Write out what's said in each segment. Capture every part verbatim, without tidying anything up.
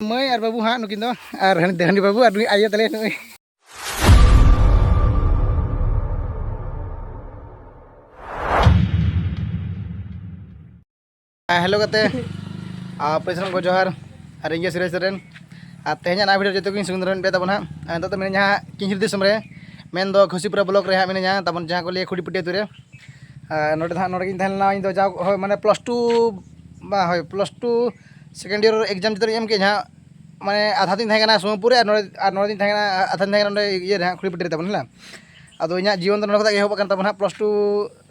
ᱢᱟᱹᱭ ᱟᱨ ᱵᱟᱹᱵᱩ ᱦᱟᱸᱜ ᱱᱩᱠᱤᱱ ᱫᱚ, ᱟᱨ ᱦᱟᱹᱱᱤ ᱦᱟᱹᱱᱤ ᱵᱟᱹᱵᱩ ᱟᱨ ᱱᱩᱭ ᱟᱭᱳ ᱛᱟᱞᱮ ᱱᱩᱭ᱾ ᱦᱮᱸ, ᱦᱮᱞᱳ ᱜᱟᱛᱮ, ᱟᱨ ᱯᱮ ᱥᱟᱱᱟᱢ ᱠᱚ ᱡᱚᱦᱟᱨ᱾ ᱟᱨ ᱤᱧ ᱜᱮ ᱥᱩᱨᱮᱥ ᱥᱚᱨᱮᱱ᱾ ᱟᱨ ᱛᱮᱦᱮᱧᱟᱜ ᱱᱚᱣᱟ ᱵᱷᱤᱰᱤᱭᱳ ᱡᱚᱛᱚ ᱜᱮᱧ ᱥᱩᱱᱫᱚᱨ ᱯᱮ ᱛᱟᱵᱚᱱ ᱦᱟᱸᱜ᱾ ᱟᱨ ᱱᱤᱛᱚᱜ ᱫᱚ ᱢᱤᱱᱟᱹᱧᱟ ᱦᱟᱸᱜ ᱠᱤᱧᱡᱷᱤᱨ ᱫᱤᱥᱚᱢ ᱨᱮ, ᱢᱮᱱᱫᱚ ᱠᱷᱚᱥᱤᱯᱩᱨᱟ ᱵᱞᱚᱠ ᱨᱮ ᱦᱟᱸᱜ ᱢᱤᱱᱟᱹᱧᱟ, ᱛᱟᱵᱚᱱ ᱡᱟᱦᱟᱸ ᱠᱚ ᱞᱟᱹᱭᱟ ᱠᱷᱩᱲᱤᱯᱟᱹᱴᱤ ᱟᱹᱛᱩ ᱨᱮ᱾ ᱟᱨ ᱱᱚᱰᱮ ᱫᱚ ᱦᱟᱸᱜ, ᱱᱚᱰᱮ ᱜᱤᱧ ᱛᱟᱦᱮᱸ ᱞᱮᱱᱟ ᱤᱧ ᱫᱚ ᱡᱟᱣ, ᱦᱳᱭ, ᱢᱟᱱᱮ ᱯᱞᱟᱥ ᱴᱩ, ᱵᱟ, ᱦᱳᱭ, plus two second year exam ᱡᱚᱛᱚᱧ ᱮᱢ ᱠᱮᱫ ᱦᱟᱸᱜ, ᱢᱟᱱᱮ ᱟᱫᱷᱟ ᱫᱤᱱ ᱛᱟᱦᱮᱸ ᱠᱟᱱᱟ ᱥᱳᱢᱯᱩᱨ ᱨᱮ, ᱟᱨ ᱱᱚᱰᱮ, ᱟᱨ ᱱᱚᱰᱮ ᱫᱤᱱ ᱛᱟᱦᱮᱸ ᱠᱟᱱᱟ, ᱟᱫᱷᱟ ᱫᱤᱱ ᱛᱟᱦᱮᱸ ᱠᱟᱱᱟ ᱱᱚᱰᱮ ᱤᱭᱟᱹ ᱨᱮ ᱦᱟᱸᱜ, ᱠᱷᱩᱲᱤᱯᱟᱹᱴᱤ ᱨᱮ ᱛᱟᱵᱚᱱ, ᱦᱮᱸ᱾ ᱟᱫᱚ ᱤᱧᱟᱹᱜ ᱡᱤᱭᱚᱱ ᱫᱚ ᱱᱚᱰᱮ ᱠᱷᱚᱱᱟᱜ ᱜᱮ ᱮᱦᱚᱵ ᱟᱠᱟᱱ ᱛᱟᱵᱚᱱᱟ ᱦᱟᱸᱜ, ᱯᱞᱟᱥ ᱴᱩ,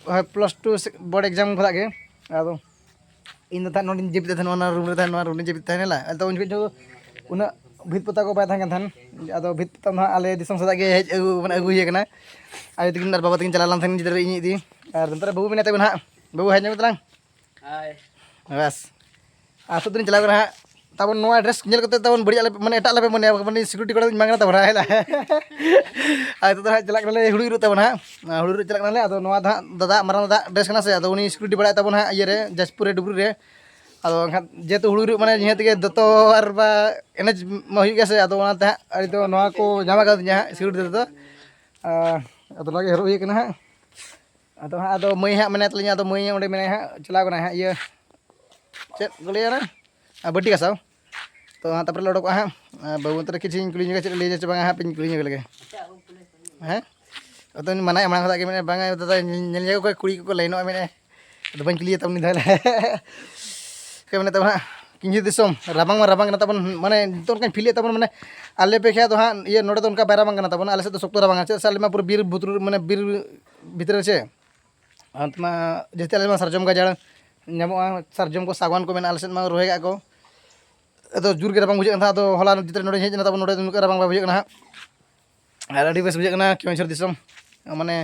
ᱦᱳᱭ, ᱯᱞᱟᱥ ᱴᱩ ᱥᱮ-, ᱵᱳᱨᱰ ᱮᱠᱡᱟᱢ ᱠᱷᱚᱱᱟᱜ ᱜᱮ᱾ ᱟᱫᱚ ᱤᱧ ᱫᱚ ᱛᱟᱦᱮᱸᱫ ᱱᱚᱰᱮᱧ ᱡᱟᱹᱯᱤᱫ ᱛᱟᱦᱮᱸᱫ, ᱱᱚᱣᱟ ᱨᱩᱢ ᱨᱮ ᱛᱟᱦᱮᱸᱫ, ᱱᱚᱣᱟ ᱨᱩᱢ ᱨᱮᱧ ᱡᱟᱹᱯᱤᱫ ᱛᱟᱦᱮᱸᱫ, ᱦᱮᱸ᱾ ᱟᱫᱚ ᱩᱱ ᱡᱚᱠᱷᱚᱡ ᱫᱚ ᱩᱱᱟᱹᱜ ᱵᱷᱤᱛ ᱯᱚᱛᱟᱣ ᱠᱚ ᱵᱟᱭ ᱛᱟᱦᱮᱸ ᱠᱟᱱ ᱛᱟᱦᱮᱸᱫ᱾ ᱟᱫᱚ ᱵᱷᱤᱛ ᱯᱚᱛᱟᱣ ᱫᱚ ᱦᱟᱸᱜ ᱟᱞᱮ ᱫᱤᱥᱚᱢ ᱥᱮᱫᱟᱜ ᱜᱮ ᱦᱮᱡ ᱟᱹᱜᱩ, ᱢᱟᱱᱮ ᱟᱹᱜᱩ ᱦᱩᱭ ᱟᱠᱟᱱᱟ᱾ ᱟᱭᱳ ᱛᱟᱹᱠᱤᱱ ᱟᱨ ᱵᱟᱵᱟ ᱛᱟᱹᱠᱤᱱ ᱪᱟᱞᱟᱣ ᱞᱮᱱ ᱛᱟᱦᱮᱸᱫ ᱜᱤᱫᱽᱨᱟᱹ ᱤᱧ ᱤᱫᱤ᱾ ᱟᱨ ᱱᱚᱛᱮ ᱨᱮ ᱵᱟᱹᱵᱩ ᱢᱮᱱᱟᱭ ᱛᱟᱵᱚᱱ ᱦᱟᱸᱜ, ᱵᱟᱹᱵᱩ ᱦᱮᱡ ᱧᱚᱜ ᱛᱟᱞᱟᱝ᱾ ᱦᱟᱭ᱾ ᱵᱟᱥ᱾ ᱟᱨ ᱥᱩᱫᱷᱩᱧ ᱪᱟᱞᱟᱣ ᱠᱟᱱᱟ ᱦᱟᱸᱜ᱾ ᱛᱟᱵᱚᱱ ᱱᱚᱣᱟ ᱰᱨᱮᱥ ᱧᱮᱞ ᱠᱟᱛᱮ ᱛᱟᱵᱚᱱ ᱵᱟᱹᱲᱤᱡ ᱟᱞᱮ, ᱢᱟᱱᱮ ᱮᱴᱟᱜ ᱟᱞᱮ ᱯᱮ ᱢᱚᱱᱮᱭᱟ, ᱢᱟᱱᱮ ᱥᱤᱠᱩᱨᱤᱴᱤ ᱠᱚᱲᱟ ᱫᱚᱧ ᱵᱟᱝ ᱠᱟᱱᱟ ᱛᱟᱵᱚᱱ, ᱦᱮᱸ ᱞᱟ᱾ ᱟᱨ ᱱᱤᱛᱚᱜ ᱫᱚ ᱦᱟᱸᱜ ᱪᱟᱞᱟᱜ ᱠᱟᱱᱟᱞᱮ ᱦᱩᱲᱩ ᱤᱨᱚᱜ ᱛᱟᱵᱚᱱ ᱦᱟᱸᱜ᱾ ᱟᱨ ᱦᱩᱲᱩ ᱤᱨᱚᱜ ᱪᱟᱞᱟᱜ ᱠᱟᱱᱟᱞᱮ᱾ ᱟᱫᱚ ᱱᱚᱣᱟ ᱫᱚ ᱦᱟᱸᱜ ᱫᱟᱫᱟ, ᱢᱟᱨᱟᱝ ᱫᱟᱫᱟ ᱰᱨᱮᱥ ᱠᱟᱱᱟ ᱥᱮ, ᱟᱫᱚ ᱩᱱᱤ ᱥᱤᱠᱩᱨᱤᱴᱤ ᱵᱟᱲᱟᱭ ᱛᱟᱵᱚᱱ ᱦᱟᱸᱜ ᱤᱭᱟᱹ ᱨᱮ, ᱡᱟᱡᱽᱯᱩᱨ ᱨᱮ, ᱰᱩᱵᱽᱨᱤ ᱨᱮ᱾ ᱟᱫᱚ ᱮᱱᱠᱷᱟᱱ ᱡᱮᱦᱮᱛᱩ ᱦᱩᱲᱩ ᱤᱨᱚᱜ ᱢᱟᱱᱮ ᱱᱤᱦᱟᱹᱛ ᱜᱮ ᱫᱚᱛᱚ ᱟᱨ ᱵᱟ ᱮᱱᱮᱡ ᱢᱟ ᱦᱩᱭᱩᱜ ᱜᱮᱭᱟ ᱥᱮ, ᱟᱫᱚ ᱚᱱᱟᱛᱮ ᱦᱟᱸᱜ ᱟᱹᱞᱤᱧ ᱫᱚ ᱱᱚᱣᱟ ᱠᱚ ᱧᱟᱢ ᱟᱠᱟᱫᱤᱧᱟ ᱦᱟᱸᱜ ᱥᱤᱠᱩᱨᱤᱴᱤ ᱫᱟᱫᱟ ᱫᱚ᱾ ᱟᱨ ᱟᱫᱚ ᱱᱚᱣᱟ ᱜᱮ ᱦᱚᱨᱚᱜ ᱦᱩᱭ ᱠᱟᱱᱟ ᱦᱟᱸᱜ᱾ ᱟᱫᱚ ᱦᱟᱸᱜ, ᱟᱫᱚ ᱢᱟᱹᱭ ᱦᱟᱸᱜ ᱢᱮᱱᱟᱭ ᱛᱟᱹᱞᱤᱧᱟ, ᱟᱫᱚ ᱢᱟᱹᱭ ᱚᱸᱰᱮ ᱢᱮᱱᱟᱭ ᱦᱟᱸᱜ, ᱪᱟᱞᱟᱣ ᱠᱟᱱᱟᱭ ᱦᱟᱸᱜ ᱤᱭᱟᱹ, ᱪᱮᱫ ᱠᱚ ᱞᱟᱹᱭᱟ ᱚᱱᱟ? ᱟᱨ ᱵᱟᱹᱴᱤ ᱜᱷᱟᱥᱟᱣ᱾ ᱛᱚ ᱦᱟᱸᱜ ᱛᱟᱨᱯᱚᱨᱮ ᱞᱮ ᱚᱰᱚᱠᱚᱜᱼᱟ ᱦᱟᱸᱜ᱾ ᱟᱨ ᱵᱟᱹᱵᱩ ᱚᱱᱛᱮ ᱨᱮ ᱠᱤᱪᱷᱩᱧ ᱠᱩᱞᱤ ᱧᱚᱜᱟ, ᱪᱮᱫ ᱮ ᱞᱟᱹᱭᱟ ᱪᱮ ᱵᱟᱝᱟ, ᱦᱟᱸᱜ ᱯᱮ ᱠᱩᱞᱤ ᱧᱚᱜ ᱞᱮᱜᱮ᱾ ᱦᱮᱸ? ᱟᱫᱚᱧ ᱢᱟᱱᱟᱭᱮᱫᱼᱟ ᱢᱟᱲᱟᱝ ᱠᱷᱚᱱᱟᱜ ᱜᱮ, ᱢᱮᱱᱮᱫ, "ᱵᱟᱝᱟ ᱫᱟᱫᱟ, ᱧᱮᱞ, ᱧᱮᱞ ᱧᱚᱜ ᱠᱚ ᱠᱩᱲᱤ ᱠᱚᱠᱚ ᱞᱟᱭᱤᱱᱚᱜᱼᱟ," ᱢᱮᱱᱮᱫ᱾ ᱟᱫᱚ ᱵᱟᱹᱧ ᱠᱩᱞᱤᱭᱟ ᱛᱟᱵᱚᱱ ᱫᱚ᱾ ᱪᱮᱫ ᱢᱮᱱᱮᱫ ᱛᱟᱵᱚᱱᱟ ᱦᱟᱸᱜ, ᱠᱤᱧᱡᱷᱤᱨ ᱫᱤᱥᱚᱢ ᱨᱟᱵᱟᱝ ᱢᱟ ᱨᱟᱵᱟᱝ ᱠᱟᱱᱟ ᱛᱟᱵᱚᱱ, ᱢᱟᱱᱮ ᱱᱤᱛᱚᱜ ᱚᱱᱠᱟᱧ ᱯᱷᱤᱞᱮᱫ ᱛᱟᱵᱚᱱ, ᱢᱟᱱᱮ ᱟᱞᱮ ᱯᱮᱠᱷᱟ ᱫᱚ ᱦᱟᱸᱜ ᱤᱭᱟᱹ, ᱱᱚᱰᱮ ᱫᱚ ᱚᱱᱠᱟ ᱵᱟᱭ ᱨᱟᱵᱟᱝ ᱠᱟᱱᱟ ᱛᱟᱵᱚᱱ, ᱟᱞᱮ ᱥᱮᱫ ᱫᱚ ᱥᱚᱠᱛᱚ ᱨᱟᱵᱟᱝᱟ, ᱪᱮᱫᱟᱜ ᱥᱮ ᱟᱞᱮ ᱢᱟ ᱯᱩᱨᱟᱹ ᱵᱤᱨ ᱵᱩᱴᱟᱹᱨ, ᱢᱟᱱᱮ ᱵᱤᱨ ᱵᱷᱤᱛᱨᱤ ᱨᱮ ᱥᱮ᱾ ᱚᱱᱛᱮ ᱢᱟ ᱡᱟᱹᱥᱛᱤ ᱟᱞᱮ ᱢᱟ ᱥᱟᱨᱡᱚᱢ ᱜᱟᱡᱟᱲ ᱧᱟᱢᱚᱜᱼᱟ, ᱥᱟᱨᱡᱚᱢ ᱠᱚ, ᱥᱟᱜᱣᱟᱱ ᱠᱚ ᱢᱮᱱᱟᱜᱼᱟ ᱟᱞᱮ ᱥᱮᱫ ᱢᱟ, ᱨᱚᱦᱚᱭ ᱠᱟᱜᱼᱟ ᱠᱚ᱾ ᱟᱫᱚ ᱡᱳᱨ ᱜᱮ ᱨᱟᱵᱟᱝ ᱵᱩᱡᱷᱟᱹᱜ ᱠᱟᱱ ᱛᱟᱦᱮᱸᱫ, ᱟᱫᱚ ᱦᱚᱞᱟ ᱡᱮᱛᱮ ᱱᱚᱰᱮᱧ ᱦᱮᱡ ᱮᱱᱟ, ᱛᱟᱵᱚᱱ ᱱᱚᱰᱮ ᱫᱚ ᱩᱱᱟᱹᱜ ᱨᱟᱵᱟᱝ ᱵᱟᱭ ᱵᱩᱡᱷᱟᱹᱜ ᱠᱟᱱᱟ ᱦᱟᱸᱜ᱾ ᱟᱨ ᱟᱹᱰᱤ ᱵᱮᱥ ᱵᱩᱡᱷᱟᱹᱜ ᱠᱟᱱᱟ ᱠᱮᱣᱚᱱᱡᱷᱚᱨ ᱫᱤᱥᱚᱢ᱾ ᱢᱟᱱᱮ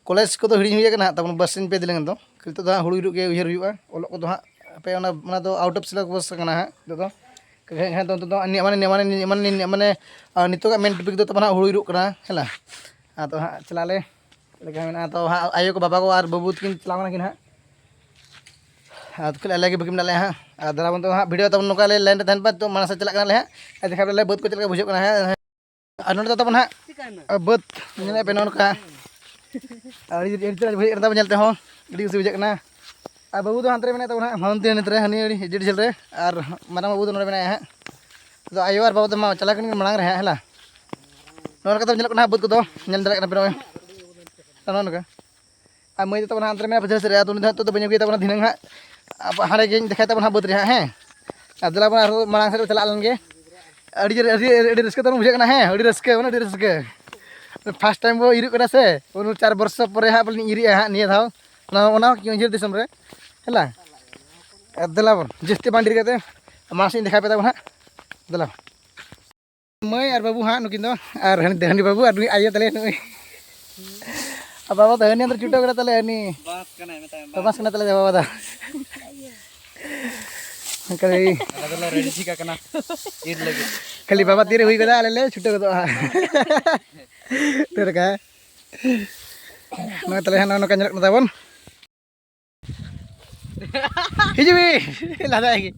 ᱠᱚᱞᱮᱡᱽ ᱠᱚᱫᱚ ᱦᱤᱲᱤᱧ ᱦᱩᱭ ᱟᱠᱟᱱᱟ ᱦᱟᱸᱜ, ᱛᱟᱵᱚᱱ ᱵᱟᱨᱥᱤᱧ ᱯᱮ ᱫᱤᱱ ᱞᱟᱹᱜᱤᱫ ᱫᱚ᱾ ᱱᱤᱛᱚᱜ ᱫᱚ ᱦᱟᱸᱜ ᱦᱩᱲᱩ ᱤᱨᱚᱜ ᱜᱮ ᱩᱭᱦᱟᱹᱨ ᱦᱩᱭᱩᱜᱼᱟ᱾ ᱚᱞᱚᱜ ᱠᱚᱫᱚ ᱦᱟᱸᱜ ᱦᱟᱯᱮ ᱚᱱᱟ, ᱚᱱᱟ ᱫᱚ out of syllabus ᱠᱟᱱᱟ ᱦᱟᱸᱜ ᱱᱤᱛᱚᱜ ᱫᱚ᱾ ᱦᱮᱸ, ᱦᱮᱸ, ᱱᱤᱛᱚᱜ ᱫᱚ ᱢᱟᱱᱮ, ᱢᱟᱱᱮ, ᱢᱟᱱᱮ, ᱢᱟᱱᱮ, ᱟᱨ ᱱᱤᱛᱚᱜᱟᱜ ᱢᱮᱱ ᱴᱚᱯᱤᱠ ᱫᱚ ᱛᱟᱵᱚᱱ ᱦᱟᱸᱜ ᱦᱩᱲᱩ ᱤᱨᱚᱜ ᱠᱟᱱᱟ, ᱦᱮᱸ ᱞᱟ᱾ ᱟᱫᱚ ᱦᱟᱸᱜ ᱪᱟᱞᱟᱜ ᱟᱞᱮ, ᱪᱮᱫ ᱞᱮᱠᱟ ᱢᱮᱱᱟᱜᱼᱟ, ᱛᱚ ᱦᱟᱸᱜ ᱟᱭᱳ ᱠᱚ, ᱵᱟᱵᱟ ᱠᱚ ᱟᱨ ᱵᱟᱹᱵᱩ ᱛᱟᱹᱠᱤᱱ ᱪᱟᱞᱟᱣ ᱠᱟᱱᱟ ᱠᱤᱱ ᱦᱟᱸᱜ᱾ ᱟᱫᱚ ᱠᱷᱟᱹᱞᱤ ᱟᱞᱮ ᱜᱮ ᱵᱟᱹᱠᱤ ᱢᱮᱱᱟᱜ ᱞᱮᱭᱟ ᱦᱟᱸᱜ᱾ ᱟᱨ ᱫᱟᱬᱟ ᱵᱚᱱ ᱫᱚ ᱦᱟᱸᱜ ᱵᱷᱤᱰᱤᱭᱳ ᱛᱟᱵᱚᱱ ᱱᱚᱝᱠᱟ ᱞᱮ ᱞᱟᱭᱤᱱ ᱨᱮ ᱛᱟᱦᱮᱱ ᱯᱮ, ᱛᱚ ᱢᱟᱲᱟᱝ ᱥᱮᱫ ᱪᱟᱞᱟᱜ ᱠᱟᱱᱟᱞᱮ ᱦᱟᱸᱜ᱾ ᱟᱨ ᱫᱮᱠᱷᱟᱣ ᱯᱮ ᱵᱟᱹᱫᱽ ᱠᱚ ᱪᱮᱫ ᱞᱮᱠᱟ ᱵᱩᱡᱷᱟᱹᱜ ᱠᱟᱱᱟ ᱦᱟᱸᱜ᱾ ᱟᱨ ᱱᱚᱰᱮ ᱫᱚ ᱛᱟᱵᱚᱱ ᱦᱟᱸᱜ ᱵᱟᱹᱫᱽ ᱧᱮᱞᱮᱫ ᱯᱮ ᱱᱚᱜᱼᱚ ᱱᱚᱝᱠᱟ᱾ ᱟᱹᱰᱤ ᱟᱹᱰᱤ ᱪᱮᱦᱨᱟ ᱵᱩᱡᱷᱟᱹᱜ ᱠᱟᱱᱟ ᱛᱟᱵᱚᱱ ᱧᱮᱞ ᱛᱮᱦᱚᱸ, ᱟᱹᱰᱤ ᱠᱩᱥᱤ ᱵᱩᱡᱷᱟᱹᱜ ᱠᱟᱱᱟ᱾ ᱟᱨ ᱵᱟᱹᱵᱩ ᱫᱚ ᱦᱟᱱᱛᱮ ᱨᱮ ᱢᱮᱱᱟᱭ ᱛᱟᱵᱚᱱᱟ ᱦᱟᱸᱜ, ᱦᱟᱱᱛᱮ ᱱᱤᱛ ᱨᱮ ᱦᱟᱹᱱᱤ ᱟᱹᱰᱤ ᱡᱟᱹᱰᱤ ᱡᱷᱟᱹᱞ ᱨᱮ, ᱟᱨ ᱢᱟᱨᱟᱝ ᱵᱟᱹᱵᱩ ᱫᱚ ᱱᱚᱰᱮ ᱢᱮᱱᱟᱭᱟ ᱦᱟᱸᱜ᱾ ᱟᱫᱚ ᱟᱭᱳ ᱟᱨ ᱵᱟᱵᱟ ᱫᱚ ᱢᱟ ᱪᱟᱞᱟᱣ ᱠᱟᱱ ᱢᱟᱲᱟᱝ ᱨᱮ ᱦᱟᱸᱜ, ᱦᱮᱸ ᱞᱟ᱾ ᱱᱚᱜᱼᱚ ᱱᱚᱝᱠᱟ ᱛᱟᱵᱚᱱ ᱧᱮᱞᱚᱜ ᱠᱟᱱᱟ ᱦᱟᱸᱜ ᱵᱟᱹᱫᱽ ᱠᱚᱫᱚ, ᱧᱮᱞ ᱫᱟᱲᱮᱭᱟᱜ ᱠᱟᱱᱟ ᱯᱮ ᱱᱚᱜᱼᱚᱭ᱾ ᱱᱚᱜᱼᱚ ᱱᱚᱝᱠᱟ᱾ ᱟᱨ ᱢᱟᱹᱭ ᱫᱚ ᱛᱟᱵᱚᱱ ᱦᱟᱱᱛᱮ ᱨᱮ ᱢᱮᱱᱟᱭᱟ ᱯᱟᱹᱪᱷᱞᱟᱹ ᱥᱮᱫ ᱨᱮ, ᱟᱫᱚ ᱩᱱᱤ ᱫᱚ ᱦᱟᱸᱜ ᱱᱤᱛᱚᱜ ᱫᱚ ᱵᱟᱹᱧ ᱟᱹᱜᱩᱭᱟ ᱛᱟᱵᱚᱱᱟ, ᱫᱷᱤᱱᱟᱹᱝ ᱦᱟᱸᱜ᱾ ᱟᱵᱚ ᱦᱟᱸᱰᱮ ᱜᱮᱧ ᱫᱮᱠᱷᱟᱭ ᱛᱟᱵᱚᱱᱟ ᱦᱟᱸᱜ ᱵᱟᱹᱫᱽ ᱨᱮ ᱦᱟᱸᱜ, ᱦᱮᱸ᱾ ᱟᱨ ᱫᱮᱞᱟ ᱵᱚᱱ ᱟᱨᱦᱚᱸ ᱢᱟᱲᱟᱝ ᱥᱮᱫ ᱵᱚᱱ ᱪᱟᱞᱟᱜ ᱞᱮᱱ ᱜᱮ᱾ ᱟᱹᱰᱤ ᱡᱳᱨ, ᱟᱹᱰᱤ, ᱟᱹᱰᱤ ᱨᱟᱹᱥᱠᱟᱹ ᱛᱟᱵᱚᱱ ᱵᱩᱡᱷᱟᱹᱜ ᱠᱟᱱᱟ, ᱦᱮᱸ, ᱟᱹᱰᱤ ᱨᱟᱹᱥᱠᱟᱹ, ᱢᱟᱱᱮ ᱟᱹᱰᱤ ᱨᱟᱹᱥᱠᱟᱹ᱾ ᱯᱷᱟᱥᱴ ᱴᱟᱭᱤᱢ ᱵᱚ ᱤᱨᱚᱜ ᱠᱟᱱᱟ ᱥᱮ, ᱩᱱ ᱪᱟᱨ ᱵᱚᱨᱥᱚ ᱯᱚᱨᱮ ᱦᱟᱸᱜ ᱵᱚᱞᱮ ᱤᱨᱮᱜᱼᱟ ᱦᱟᱸᱜ ᱱᱤᱭᱟᱹ ᱫᱷᱟᱣ᱾ ᱚᱱᱟ, ᱚᱱᱟ ᱦᱚᱸ ᱠᱤ ᱩᱭᱦᱟᱹᱨ ᱫᱤᱥᱚᱢ ᱨᱮ, ᱦᱮᱞᱟ᱾ ᱟᱨ ᱫᱮᱞᱟ ᱵᱚᱱ ᱡᱟᱹᱥᱛᱤ ᱵᱟᱝ ᱰᱮᱨᱤ ᱠᱟᱛᱮ ᱢᱟᱲᱟᱝ ᱥᱮᱫ ᱤᱧ ᱫᱮᱠᱷᱟᱣ ᱯᱮ ᱛᱟᱵᱚᱱ ᱦᱟᱸᱜ, ᱫᱮᱞᱟ᱾ ᱢᱟᱹᱭ ᱟᱨ ᱵᱟᱹᱵᱩ ᱦᱟᱸᱜ ᱱᱩᱠᱤᱱ ᱫᱚ, ᱟᱨ ᱦᱟᱹᱱᱤ, ᱦᱟᱹᱱᱤ ᱵᱟᱹᱵᱩ ᱟᱨ ᱱᱩᱭ ᱟᱭᱳ ᱛᱟᱞᱮ ᱱᱩᱭ᱾ ᱟᱨ ᱵᱟᱵᱟ ᱫᱚ ᱦᱟᱹᱱᱤ ᱟᱸᱫᱽᱨᱟ ᱪᱷᱩᱴᱟᱹᱣ ᱠᱟᱱᱟ ᱛᱟᱞᱮ, ᱦᱟᱹᱱᱤ ᱵᱟᱥ ᱠᱟᱱᱟᱭ, ᱢᱮᱛᱟᱭ ᱢᱮ, ᱵᱟᱥ ᱠᱟᱱᱟ ᱛᱟᱞᱮ ᱵᱟᱵᱟ ᱫᱚ᱾ ᱠᱷᱟᱹᱞᱤ ᱟᱞᱮ ᱫᱚᱞᱮ ᱨᱮᱰᱤ ᱴᱷᱤᱠ ᱟᱠᱟᱱᱟ ᱤᱨ ᱞᱟᱹᱜᱤᱫ᱾ ᱠᱷᱟᱹᱞᱤ ᱵᱟᱵᱟ ᱛᱤᱨᱮ ᱦᱩᱭ ᱜᱚᱫᱚᱜᱼᱟ, ᱟᱞᱮ ᱞᱮ ᱪᱷᱩᱴᱟᱹᱣ ᱜᱚᱫᱚᱜᱼᱟ᱾ ᱪᱮᱫ ᱞᱮᱠᱟ? ᱱᱚᱜᱼᱚᱭ ᱛᱟᱞᱮ ᱦᱟᱸᱜ ᱱᱚᱜᱼᱚ ᱱᱚᱝᱠᱟ ᱧᱮᱞᱚᱜ ᱠᱟᱱᱟ ᱛᱟᱵᱚᱱ᱾ ᱦᱤᱡᱩᱜ ᱢᱮ᱾ ᱞᱟᱸᱫᱟᱭ ᱜᱮ᱾